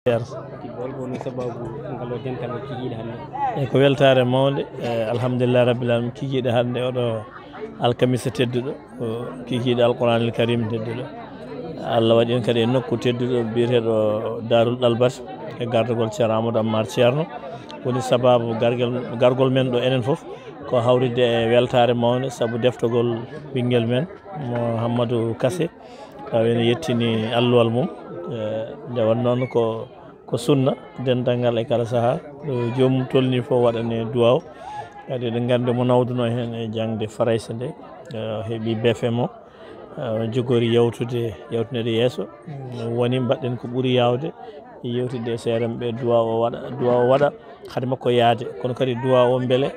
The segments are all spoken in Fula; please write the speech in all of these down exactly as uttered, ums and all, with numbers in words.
Nder. Hol ko woni sababu ngal o dental e kikiiɗe hannde? E ko weltaare mawnde, e alhamdulillahi rabbil alamin, kikiiɗe hannde oɗo alkamisa tedduɗo, ko kikiiɗe Alquraanil Karim tedduɗo. Allah waɗi en kadi e nokku tedduɗo biyeteeɗo Daarul Ɗalbat e gardagol Ceerno Amadou Ammar Ceerno. Woni sababu gargol, gargol men ɗo enen fof ko hawride e weltaare mawnde sabu deftogol ɓinngel men Mouhamadou Kassé. Tawi ene yettini alluwal mum. Eh, nde won noon ko, ko sunna, dental ngal e kala sahaa. Ɗo joomum tolni fof waɗane duwaaw. Kadi eɗen nganndi mo nawduno heen e jaŋde Farayse nde, eh, heɓi B F M o, eh, jogori yawtude, yawtinede yeeso. Mm, woni mbaɗɗen ko ɓuri yaawde, yewtidde e seerenɓe, duwaaw o waɗa, duwaaw o waɗa. Hade makko yaade, kono kadi duwaaw o mbele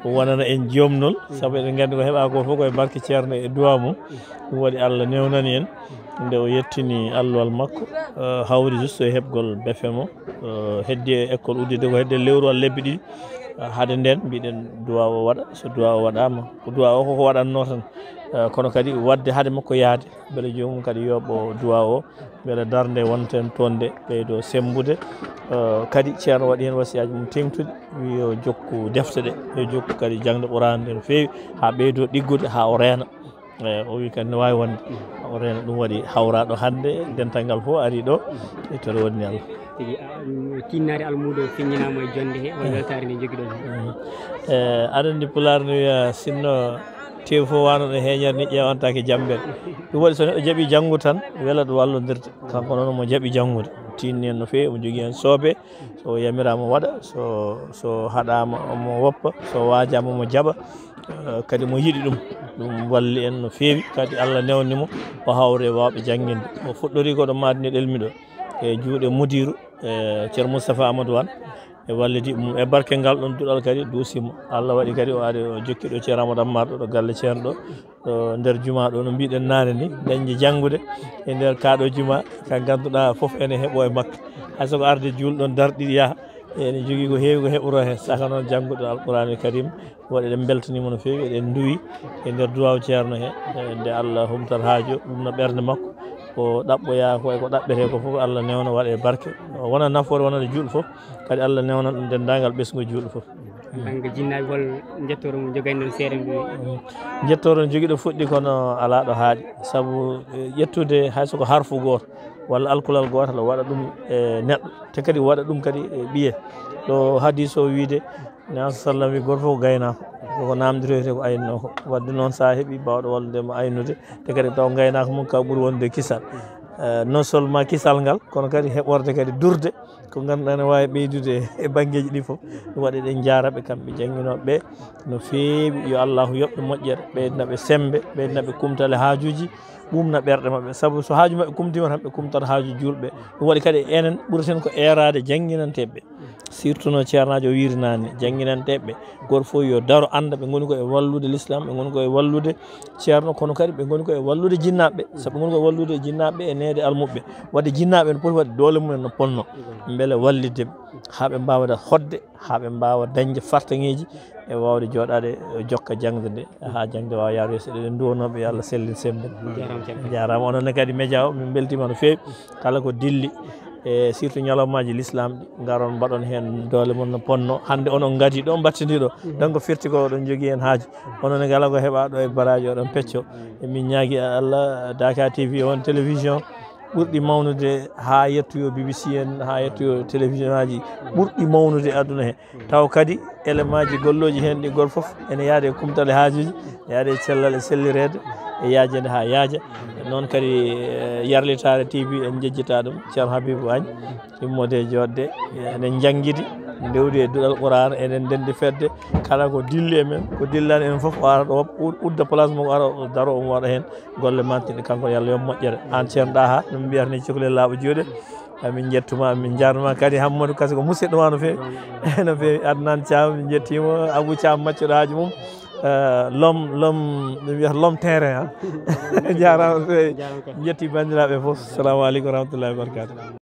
wonana en joomnol, sabu eɗen nganndi ko heɓa ko fof ko e barke Ceerno e duwaaw mum. Ɗum waɗi Allah newnani en nde o yettini alluwal makko, eh, hawri juste e heɓgol B F M o, eh, heddi e école udditde ko hedde lewru walla lebbi ɗiɗi. Eh, hade nden mbiɗen duwaaw o waɗa, so duwaaw o waɗaama, ko duwaaw o koko waɗatnoo tan. Eh, kono kadi waɗde hade makko yaade, mbele joomum kadi yoɓo duwaaw o, mbele darnde wonten toon nde ɓeydo semmbude. Eh, kadi Ceerno waɗi heen wasiyaaji mum teeŋtuɗi, wi yo jokku defte ɗe, yo jokku kadi jaŋde Quraan nde no feewi, haa ɓeydo ɗiggude, haa o reena. Eh, o wi kadi no waawi wonde, o reena. Ɗum waɗi hawraɗo hannde, dental ngal fof ari ɗo, e to woni Allah. Tigi, a, um, tinnaade almuudo feññinaama e jonnde he, hol weltaare nde njogiɗon he? Mm. Eh, aɗa anndi Pulaar no wiya, sinno tew fof wano ɗo heeñere ni ƴeewantaake jammbere. Ɗum waɗi so neɗɗo jaɓi janngude tan, wela ɗo wallondirde. Kanko noon mo jaɓi janngude, o tinni heen no feewi, omo jogii heen soobe. So yamiraama waɗa, so, so haɗaama omo woppa, so waajaama omo jaɓa, eh, kadi mo yiɗi ɗum. Ɗum walli en no feewi, kadi Allah newni mo, o hawri e waawɓe jannginde. O fuɗɗori ko ɗo Madinatul Ilmi ɗo, e juuɗe mudiru, e Ceerno Moustapha Amadou Wane, e wallidi mum, e barke ngal ɗon duɗal kadi duusi mo. Allah waɗi kadi o ari o jokki ɗo Ceerno Amadou Ammar ɗo, ɗo galle Ceerno ɗo, ɗo nder jumaa ɗo, no mbiɗen naane ni, dañde janngude e nder kaa ɗo jumaa, ka ngannduɗaa fof ene heɓo e makka. Hay so ko arde juulɗo ɗon darɗiɗi yaha, ene jogii ko heewi ko heɓoroo heen, saka noon jannguɗo Alquraanul Karim. Waɗi eɗen mbeltaniima no feewi, eɗen nduwi e nder duwaaw Ceerno he, e nde Allah humtata haaju, ɗum no ɓernde makko, ko ɗaɓɓoyaa ko e ko ɗaɓɓetee ko fof, Allah newna waɗa e barke, wona nafoore wonande juulɗo fof, kadi Allah newna ɗum denndaangal ɓesngu juulɗo fof. En tant que jinnaaɓe, hol njettoore mo njogani ɗon seerenɓe? Njettoore no jogiɗo fuɗɗi kono alaa ɗo haaɗi, sabu, eh, ƴettude hay so ko harfu gooto walla alkulal gootal o waɗa ɗum e neɗɗo, te kadi waɗa ɗum kadi e ɓiye. Ɗo hadiis o wiide, Nabi sallam wi, "Gooto fof ko gaynaako, koko namdiroyte ko aynoo ko." Wadde noon, so a heɓi baawɗo wallude mo aynude, te kadi taw gaynaako mum ka ɓuri wonde kisal. Eh, non seulement kisal ngal, kono kadi heɓorde kadi durde ko ngannduɗaa ne waawi ɓeydude e banngeeji ɗi fof. Ɗum waɗi eɗen njaara ɓe kamɓe jannginooɓe ɓe no feewi. Yo Allahu yoɓ ɓe moƴƴere, ɓeydana ɓe semmbe, ɓeydana ɓe kumtale haajuuji, ɓuumna ɓerɗe maɓɓe. Sabu so haaju maɓɓe kumtiima tan, ɓe kumtat haaju juulɓe. Ɗum waɗi kadi enen ɓurten ko eeraade jannginanteeɓe ɓe. Surtout no ceernaajo o wiiri naane, jannginanteeɓe ɓe, gooto fof yo daro annda ɓe ngoni ko e wallude l'islam, ɓe ngoni ko e wallude ceerno, kono kadi ɓe ngoni ko e wallude jinnaaɓe ɓe, sabu ɓe ngoni ko e wallude jinnaaɓe ɓe e neede almuɓɓe. Wadde jinnaaɓe ɓe no poti waɗde doole mum en no ponno, mbele wallitde ɓe, haa ɓe mbaawa hoɗde, haa ɓe mbaawa dañde fartaŋeeji e waawde jooɗaade, e jokka jaŋde nde, haa jaŋde waawa yaade yeeso. Eɗen nduwanoo ɓe, yo Allah sellin semmbe. Jaaraama, ceerno. Jaaraama. Onon ne kadi média o, min mbeltiima no feewi. Kala ko dilli, e surtout ñalawmaaji l'islam ɗi, ngaron mbaɗon heen doole mon no ponno. Hannde onon ngadi ɗo, mbattidi ɗo. Mhm. Donc firti ko oɗon njogii heen haaju. Onon ne kala ko heɓa ɗo e baraaji oɗon pecco. E min ñaagi Allah, Daaka T V won télévision ɓurɗi mawnude haa yettoyo B B C en, haa yettoyo télévision aji ɓurɗi mawnude e aduna he. Taw kadi élément ji gollooji heen ɗi, gooto fof ene yaade e kumtale haajuuji, yaade e cellal e sellireede, e yaajeede haa yaaja. Noon kadi, eh, Yarlitaare T V en njejjita ɗum, Ceerno Habibou Agne, immode e jooɗde, eɗen njanngidi, ndewdi e duɗal Quraan, eɗen ndenndi fedde, kala ko dilli e men, ko dillani en fof, o ara ɗo, o udda place mum, o ara o daro, omo waɗa heen golle mantinɗe, kanko, yo Allah yoɓ moƴƴere. Aan Ceerno Ɗaha, no mbiyata ni, cukalel laaɓa juuɗe. Amin njettuma, min njarnuma kadi Hammadou Kassé ko musidɗo ma no feewi. No feewi. Adnan Thiam, min njettima, Abou Thiam maccuɗo haaju mum. Eh, l'homme, l'homme, ɓe mbiyata l'homme terrain, ha. Jaaraama no feewi. Jaaraama kadi. Njetti banndiraaɓe fof. Salamu aleykum wa rahmatullahi wa barakatuh.